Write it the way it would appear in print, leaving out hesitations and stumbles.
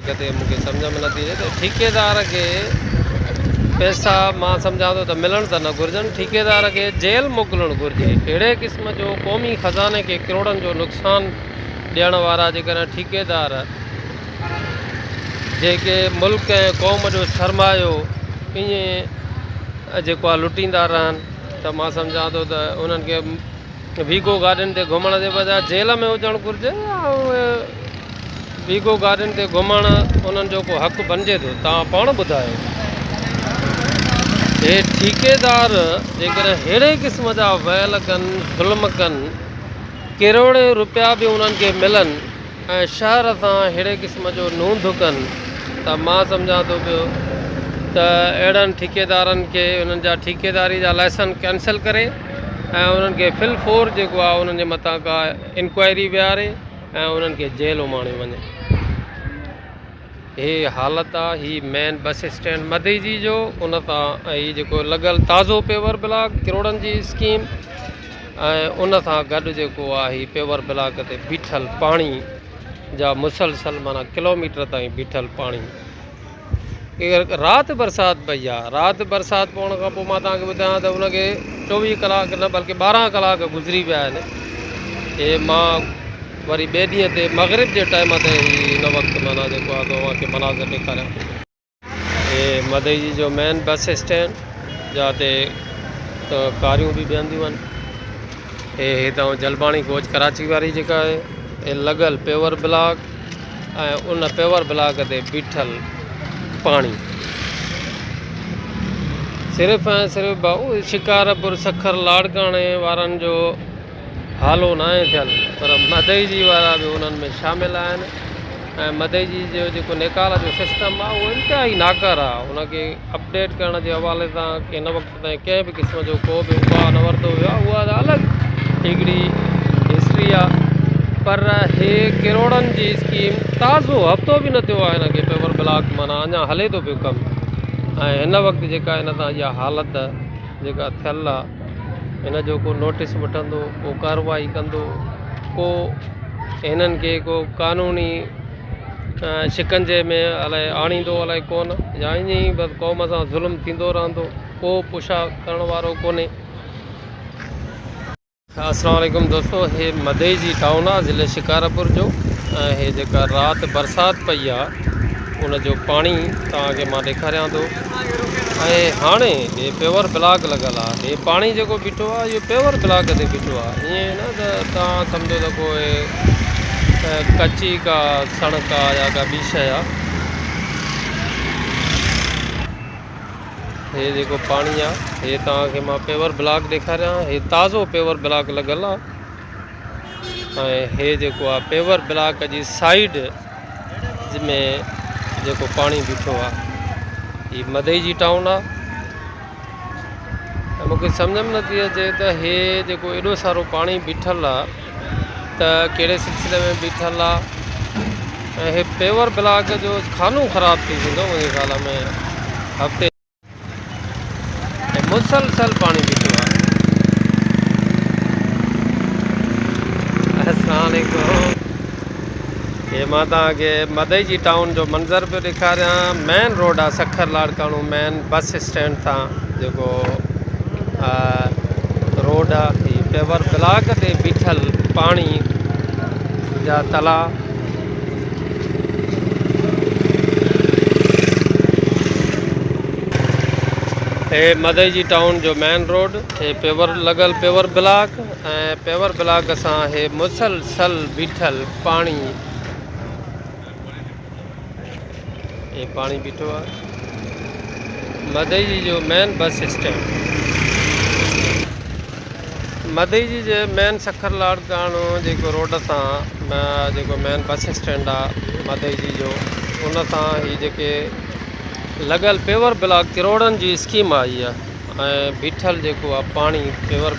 Block تي مون کي سمجهه ۾ نٿي اچي ته ٺيڪيدار کي پئسا مان سمجهان ٿو ته ملڻ ته نه گهرجن ٺيڪيدار کي جيل موڪلڻ گهرجي اهڙي قسم جو قومي خزاني کي ڪروڙن جو نقصان ڏيڻ وارا جيڪڏهن ٺيڪيدار جيڪي ملڪ ۽ قوم جو سرمايو ائين جيڪو آهي لٽيندا رهن ته مان سمجهان ٿو ته انهن کي ويگو گاڏين تي گهمڻ جي بجاء جيل ۾ هجڻ گهرجي يا اهي ويگو گاڏين تي گهمڻ انهن جو ڪو حق بنجي ٿو توهان پاڻ ٻڌايو. هي ٺيڪيدار جيڪڏهن ههڙي قسم جا ويل ڪن ظلم ڪن ڪروڙين روپيا به انهن کي ملن ۽ شهر سان ههڙي قسم جو نونڌ ڪن ته مان سمجهان ٿو پيو ته اهڙن ٺيڪيدارن کي انهن جا ٺيڪيداري جا لائسن ڪينسل ڪري ۽ انهن کي فل فور جيڪو آهي انهن جي مٿان ڪا انڪوائري ويهاري ۽ انهن کي جيل اماڻيو وڃي. هي حالت آ هي مين بس اسٽينڊ مدئجي جو ان تان هي جيڪو لڳل تازو پيور بلاڪ ڪروڙن جي اسڪيم ۽ ان سان گڏ جيڪو آ هي پيور بلاڪ تي بيٺل پاڻي جا مسلسل معنيٰ ڪلوميٽر تائين بيٺل پاڻي رات برسات پئي آ رات برسات پوڻ کان پوء مان توهان کي ٻڌايان ته ان کي چوويهه ڪلاڪ نه بلڪه ٻارهن ڪلاڪ گذري ويا آهن هي مان وري ٻئي ڏينهن تي مغرب جي ٽائيم تي هي هن وقت معنيٰ جيڪو آهي سو اوهان کي مناظر ڏيکاريان ٿو. هي مدئجي جو مين بس اسٽينڊ جاتي ته ڪاريون به بيهنديون آهن. هي هتان جلباڻي ڪوچ ڪراچي واري جيڪا آهي هي لڳل پيور بلاڪ ۽ ان پيور بلاڪ تي بيٺل پاڻي صرف ۽ صرف ڀائو شڪارپور سکر لاڙڪاڻي وارن جو هالو ناهي ٿيل پر مدئجي وارا به انهن ۾ شامل آهن ۽ مدئجي جو جيڪو نيڪال جو سسٽم آهي اهو انتهائي ناڪاره آهي ان کي اپڊيٽ ڪرڻ جي حوالي سان هن وقت تائين ڪنهن به قسم جو ڪو به اپاء نه ورتو ويو آهي اها ته الڳ هڪڙي هسٽري آهي پر هي ڪروڙن جي اسڪيم تازو هفتو به نه ٿيو آهي هن کي پيور بلاڪ معنيٰ اڃا هلي ٿو پيو ڪم ۽ هن وقت جيڪا هن سان اها حالت جيڪا ٿيل آهي هن جو ڪو نوٽيس وٺندو ڪو ڪارروائي ڪندو ڪو هنن کي ڪو قانوني شڪنجي ۾ الائي آڻيندو الائي ڪونه يا ائين ئي بس قوم سان ظلم ٿيندو رهندو ڪو پڇا ڪرڻ وارو ڪونهي. السلام عليڪم دوستو هي مدئجي ٽائون آ ضلعي شڪارپور جو ۽ هي جيڪا رات برسات پئي آ ان جو پاڻي توهان کي مان ڏيکاريان ٿو ۽ هاڻي هي پيور بلاڪ لڳل آ هي پاڻي جيڪو بيٺو آ اهو پيور بلاڪ تي بيٺو آ ائين نه ته توهان سمجهو ته ڪو ڪچي ڪا سڙڪ آ يا ڪا ٻي شي آ هي جيڪو پاڻي آ هي توهان کي مان پيور بلاڪ ڏيکاريان هي تازو پيور بلاڪ لڳل آ ۽ هي جيڪو آ پيور بلاڪ جي سائيڊ ۾ جيڪو پاڻي بيٺو آ هي مدئي جي ٽائون آ ۽ مونکي سمجھ ۾ نٿي اچي ته هي جيڪو ايڏو سارو پاڻي بيٺل آ ته ڪهڙي سلسلي ۾ بيٺل آ ۽ هي پيور بلاڪ جو خانو خراب ٿي ويندو منهنجي خيال ۾ هفتي ۽ مسلسل پاڻي بيٺو آ. السلام عليڪم هي مان توهان کي مدئي جي ٽائون جو منظر پيو ڏيکاريان مين روڊ آ سکر لاڙڪاڻو مين بس اسٽينڊ تان جيڪو روڊ آ هي پيور بلاڪ تي بيٺل پاڻي جا تلاء هي مدئي جي ٽائون جو مين روڊ هي پيور لڳل پيور بلاڪ ۽ پيور بلاڪ سان هي مسلسل بيٺل پاڻي هي پاڻي بيٺو آهي مدئي جو مين بس اسٽينڊ مدئجي جي مين سکر لاڙڪاڻو جيڪو روڊ سان جيڪو مين بس اسٽينڊ آ مدئجي جو ان سان هي جيڪي لڳل پيور بلاڪ ڪروڙن جي اسڪيم آ اها ۽ بيٺل جيڪو آ پاڻي پيور بلاڪ.